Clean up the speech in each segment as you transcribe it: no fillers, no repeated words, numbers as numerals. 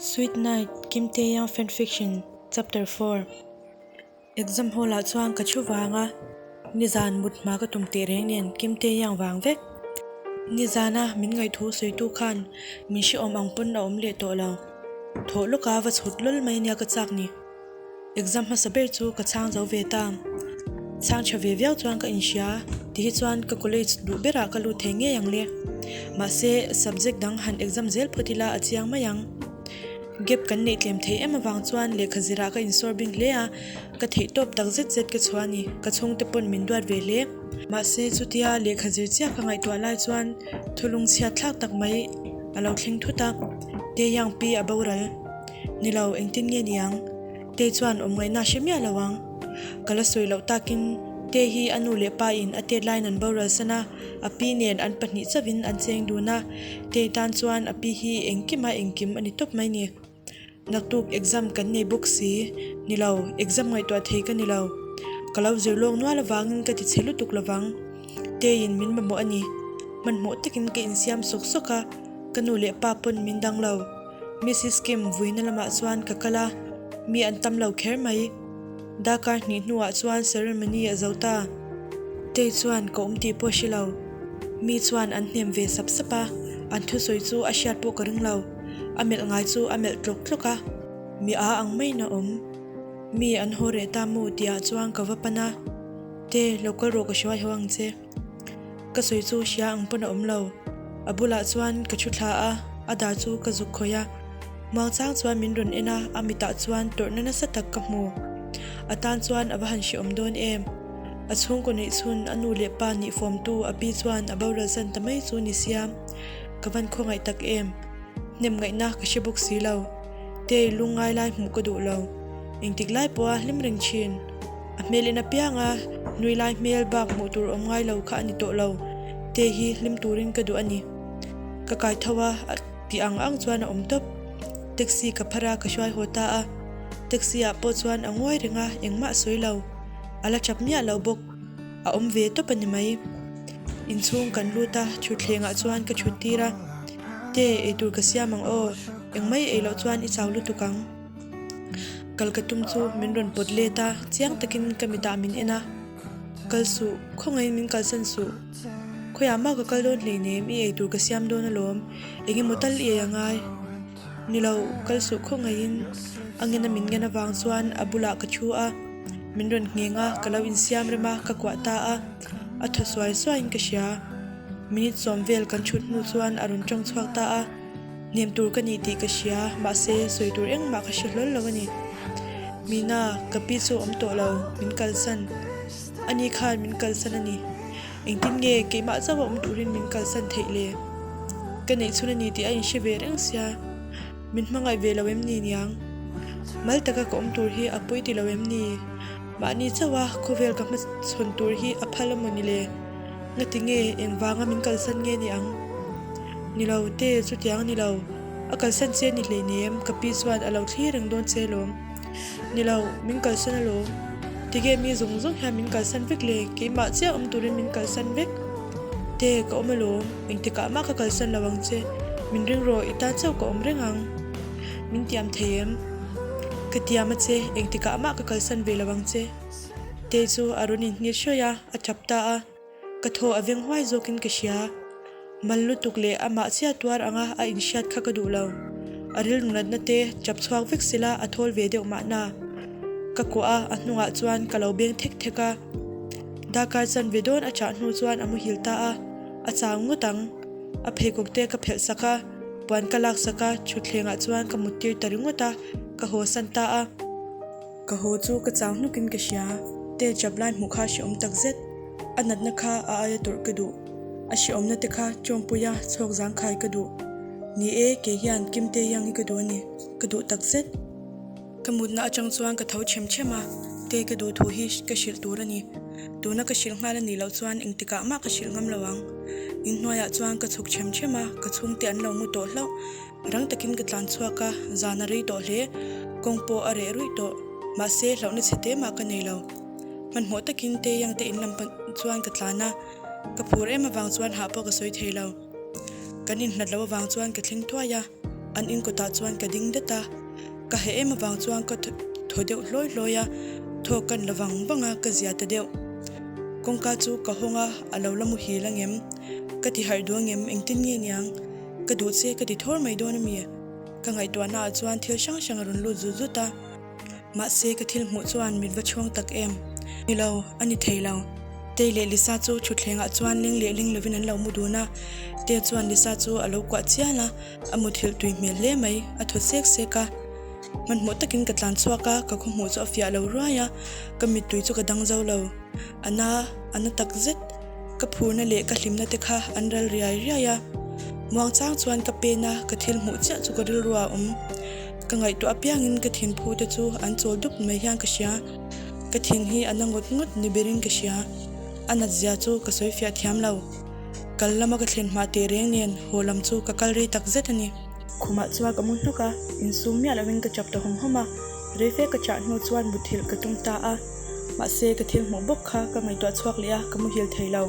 Sweet Night, Kim Tae-young Fanfiction, Chapter 4 Exam hall ah chuan ka thu vang a, nizan mut hma ka tum teh reng nen Kim Tae-young vang vek. Nizana min ngaihthu sawitu khan min hrehawm ang pawn a awm leh tawh lo. Thawh lawka va chhut lawl mai nia ka chak ni. Exam hmasa ber chu ka chhang zo ve ta. Chhang tha ve viau chuan ka inhria, ti hi chuan ka college duh berah ka lut thei ngei ang le. Mahse, subject dang han exam zel phawt ila a chiang mai ang. Gap kan neih tlem thei em avang chuan lehkha zirah ka insawr bing hle a, ka theih tawp tak zet zet ka chhuah a ni, ka chhungte pawn min duat ve hle. Mahse, chutia lehkha zir chiah ka ngaihtuah lai chuan thulung chhiat thlak tak mai a lo thleng thut a, Taeyang pi a boral. Ni lo, engtin nge niang? Tei chuan awm ngaihna hre miah lo ang. Ka la sawi loh takin Tei hi a nu leh pa in a tet laiin an boral san a, a pi nen an pahnih chauhin an cheng dun a, Tei tan chuan a pi hi engkima engkim a ni tawp mai ni. Naktuk exam kan nei bawk si. Ni lo, exam ngaihtuah thei ka ni lo. Ka lo zir lawk nual avangin ka ti chhe lutuk lovang. Teiin min mamawh a ni. Hmanhmawh takin ka insiam sawk sawk a, ka nu leh pa pawn min dang lo. Mrs Kim vuina lamah chuan ka kal a, mi an tam lo kher mai. Darkar hnih hnuah chuan ceremony a zo ta. Tei chuan ka awm tih pawh hre lo. Mi chuan an hnem ve sap sap a, an thusawi chu a hriat pawh ka ring lo. A melh ngai chu a melh tlawk tlawk a, mi a ang maiin a awm. Mi an haw reh ta maw tihah chuan ka va pan a, Te, lo kal rawh ka hruai ho ang che. Ka sawi chu hria ang pawn a awm lo. A bulah chuan ka thu thla a, a dar chu ka zuk khawih a. Muangchang chuan min rawn en a, a mitah chuan tawrhna nasa tak ka hmu. A tan chuan a va han hrehawm dawn em. A chhungkaw neih chhun a nu leh pa nih fawmtu a pi chuan a boral san ta mai chu ni sia, ka van khawngaih tak em. Hnem ngaihna ka hre bawk si lo. Tei lungngai lai hmuh ka duh lo. Engtik lai pawha hlim reng thin. A hmel en apianga nui lai hmel bak hmuh tur awm ngai lo kha a ni tawh lo, te hi hlim turin ka duh a ni. Ka kai tho a, a tih ang ang chuan a awm tawp. Taxi ka phar a, ka hruai haw ta a. Taxi ah pawh chuan a nguai reng a, engmah a sawi lo. A la chap miah lo bawk. A awm ve tawp a ni mai. Inchhung kan lut a, thutthleng ah chuan ka thut tir a. Te, eitur ka siam ang aw, engmai ei loh chuan i chau lutuk ang. Kal ka tum chu min rawn pawt let a, chiang takin ka mitah min en a. Kal suh, khawngaihin min kalsan suh. Khawiah mah ka kal dawn hleinem, i eitur ka siam dawn alawm, eng emaw tal i ei a ngai. Ni lo, kal suh khawngaihin a ngena min ngen avang chuan a bulah ka thu a, min rawn ngheng a, ka lo insiam rem a, ka kuah ta a, a thaw suai suaiin ka hria. Minute sawm vel kan thut hnu chuan a rawn tawng chhuak ta a. Hnem tur ka ni tih ka hria, mahse sawi tur engmah ka hre hlawl lo a ni. Mina, ka pi chu a awm tawh lo, min kalsan. Ani khan min kalsan a ni. Engtin nge keimah chauh a awm turin min kalsan theih le? Ka neih chhun a ni tih a inhre ve reng sia. Min hmangaih ve lo em ni niang? Mal taka ka awm tur hi a pawi ti lo em ni? Mahni chauha khawvel ka hmachhawn tur hi a phal a maw ni le? Ngati nge engvanga min kalsan nge ni ang? Ni lo te, chutiang a ni lo. A kalsan che ni hleinem, ka pi chuan a lo thlir reng dawn che lawm. Ni lo, min kalsan alawm. Tige mi zawng zawng hian min kalsan vek le, keimah chiah awm turin min kalsan vek. Te, ka awm alawm, engtikah mah ka kalsan lo ang che. Min ring rawh, i tan chauh ka awm reng ang. Min tiam thei em? Ka tiam a che, engtikah mah ka kalsan ve lo ang che. Te chu a rawn inhnit hruai a, a tap ta a. Ka thaw a veng huai zawkin ka hria. Mal lutuk leh amah chiah tuar anga a inhriat kha ka duh lo. A rilru natna te chap chhuak vek sela a thawl ve deuh mahna. Ka kuah a, a hnungah chuan ka lo beng thek thek a. Darkar chanve dawn a chah hnu chuan a muhil ta a, a chau ngawt ang. A pheikhawk te ka phelh sak a, puan ka lak sak a, thutthlengah chuan ka muttir ta ringawt a, ka haw san ta a. Ka haw chu ka chau hnukin ka hria, te chap lai hmuh kha hreawm tak zet. A natna kha a aia tawrh ka duh. A hreawmna te kha chawngpuia chhawk zangkhai ka duh. Ni e, kei hian Kimte Yang hi ka duh a ni, ka duh tak zet. Ka mutna atang chuan ka tho chem chem a, te ka duh thu hi ka hrilh tur a ni. Tuna ka hrilh nghal a nih loh chuan engtikah mah ka hrilh ngam lo ang. Inhnuaiah chuan ka chhuk chem chem a, ka chhungte an lo mu tawh hlauh. Rang takin ka tlan chhuak a, zan a rei tawh hle. Kawng pawh a reh ruih tawh. Mahse, hlauhna chhe te mah ka nei lo. Hmanhmawh takin Taeyang te in lam panh chuan ka tlan a, ka phur em avang chuan hah pawh ka sawi thei lo. Kan inhlat loh avang chuan ka thleng thuai a. An in kawtah chuan ka ding dat a, ka heh em avang chuan ka thaw deuh hlawi hlawi a, thaw kan la vang vang a, ka zia ta deuh. Kawngka chu ka hawng a, a lo la muhil angem? Ka ti harh duh angem? Engtin nge niang? Ka duh che ka ti thawr mai dawn ami? Ka ngaihtuahna ah chuan thil hrang hrang a rawn lut zut zut a. Mahse ka thil hmuh chuan min va chhuang tak em? Ni lo, a ni thei lo. Tei leh Lisa chu thutthlengah chuan ling leh ling lovin an lo mu dun a. Tei chuan Lisa chu a lo kuah chial a, a muthilh tui hmel hle mai, a thaw sek sek a. Hmanhmawh takin ka tlan chhuak a, ka khaw hmuh chu a fiah lo ruai a, ka mittui chu ka dang zo lo. A na, a na tak zet. Ka phurna leh ka hlimna te kha an ral riai riai a. Muangchang chuan ka pen a, ka thil hmuh chiah chu ka rilru ah a awm. Ka ngaihtuah apiangin ka thinphu te chu an chawl dup mai hian ka hria. Ka thin hi a na ngawt ngawt ni berin ka hria. A nat zia chu ka sawi fiah thiam lo. Kal lama ka thlen hma teh reng nen haw lam chu ka kal rei tak zet a ni. Khumah chuan ka mu hnawk a, insum miah loin ka chap ta hawm hawm a. Rei fe ka chah hnu chuan muthilh ka tum ta a. Mahse ka thil hmuh bawk kha ka ngaihtuah chhuak leh a, ka muhil thei lo.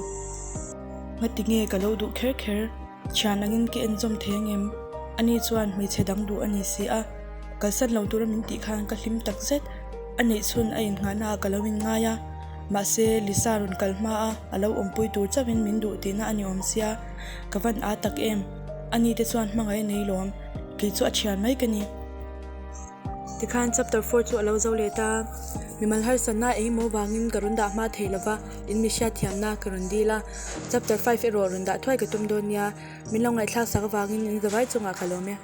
Ngati nge ka lo duh kher kher? Thian angin ka enzawm thei angem? Ani chuan hmeichhe dang duh a ni si a, kalsan lo tura min tih khan ka hlim tak zet. A neih chhun a innghahna ah ka lo inngai a, mahse Lisa rawn kal hma a, a lo awmpui tur chauhin min duh tihna a ni awm sia, ka van aa tak em? Ani te chuan hmangaih a nei lawm, kei chu a thian mai ka ni. Tikhan chapter four chu a lo zo leh ta. Mimal harsatna engemaw vangin ka rawn dah hma thei lova, in mi hriatthiamna ka rawn dil a. Chapter five erawh rawn dah thuai ka tum dawn nia. Min lo ngaihthlak sak avangin in zavai chungah ka lawm e.